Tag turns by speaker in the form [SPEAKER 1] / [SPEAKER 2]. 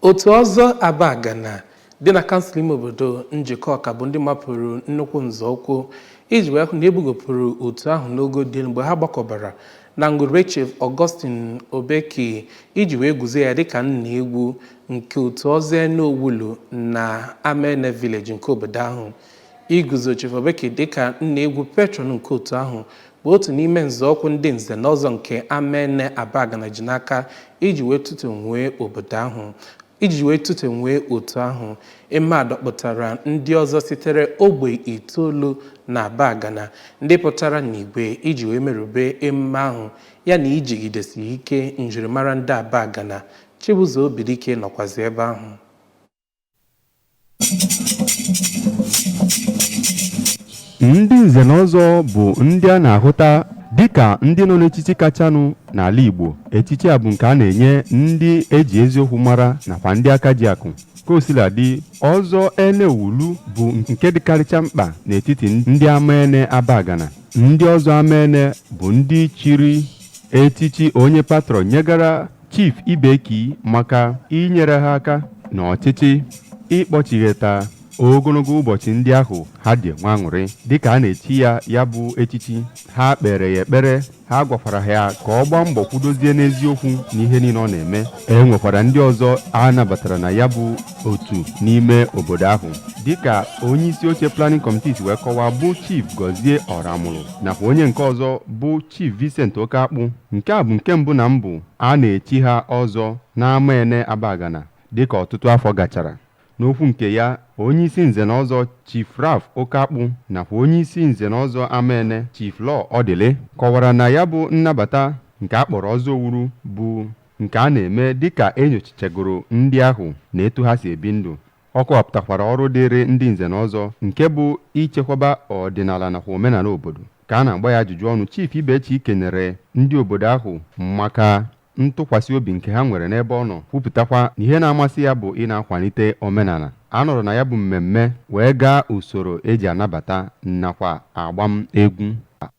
[SPEAKER 1] Otu ọzọ Abagana dị na kansụl ime obodo Njikọka bụ ndị mapụrụ nnukwu nzọụkwụ iji wee hụ na ebugopụrụ otu ahụ n'ogo dị elu mgbe ha gbakọbara na ngwurube Chief Augustine Obeki iji wee guzo ya dịka nna egwu nke otu ọzọ Enowulu na Amene Village nke obodo ahụ. Iguzo Chief Obeki dịka nna egwu patron nke otu ahụ bụ otu n'ime nzọụkwụ ndị nze na ọzọ nke Amene Abagana ji n'aka iji wee tụtụnwee obodo ahụ, iji wee tụtenwee otu ahụ. Eme a dọkpụtara ndị ọzọ sitere ogbe 9 na Abagana ndị pụtara n'igwe iji wee merube emume ahụ, ya na ijigidesi ike njirimara ndị Abagana. Chibuzo Obidike nọkwazi ebe ahụ.
[SPEAKER 2] Ndị nze na ọzọ bụ ndị a na-ahụta dịka ndị nọ n'echichi kachanụ n'ala Igbo. Echichi a bụ nke a na-enye ndị eji eziokwu mara nakwa ndị aka ji akụ. Ka o sila dị, ọzọ Enewulu bụ nke dịkarịcha mkpa n'etiti ndị Amaene Abagana. Ndị ọzọ Amaene bụ ndị chiri echichi onye patron nyegara Chief Ibeki maka inyere ha aka n'ọchịchị ịkpọchigheta ogologo ụbọchị ndị ahụ ha dị enwe aṅụrị dịka a na-echi ya ya bụ echichi. Ha kpere ya ekpere, ha gwakwara ya ka ọ gbaa mbọ kwudozie n'eziokwu n'ihe niile ọ na-eme. E nwekwara ndị ọzọ a nabatara na ya bụ otu n'ime obodo ahụ, dịka onye isi oche planning committee si wee kọwaa, bụ Chief Gọzie Ọramụrụ nakwa onye nke ọzọ bụ Chief Vincent Okakpụ. Nke a bụ nke mbụ na mbụ a na-echi ha ọzọ n'Amaene Abagana dịka ọtụtụ afọ gachara. N'okwu nke ya, onye isi nze na ọzọ Chief Ralph Okakpụ nakwa onye isi nze na ọzọ Amaene Chief Law Odili kọwara na ya bụ nnabata nke a kpọrọ ọzọ owuru bụ nke a na-eme dịka enyochachagoro ndị ahụ na etu ha si ebi ndụ. Ọ kọwapụtakwara ọrụ dịịrị ndị nze na ọzọ nke bụ ichekwaba ọdịnala nakwa omenala obodo. Ka a na-agba ya ajụjụ ọnụ, Chief Ibechi kenere ndị obodo ahụ maka ntụkwasị obi nke ha nwere n'ebe ọ nọ, kwupụtakwa na ihe na-amasị ya bụ ị na-akwalite omenala. A nọrọ na ya bụ mmemme wee gaa usoro eji anabata nakwa agbam egwu.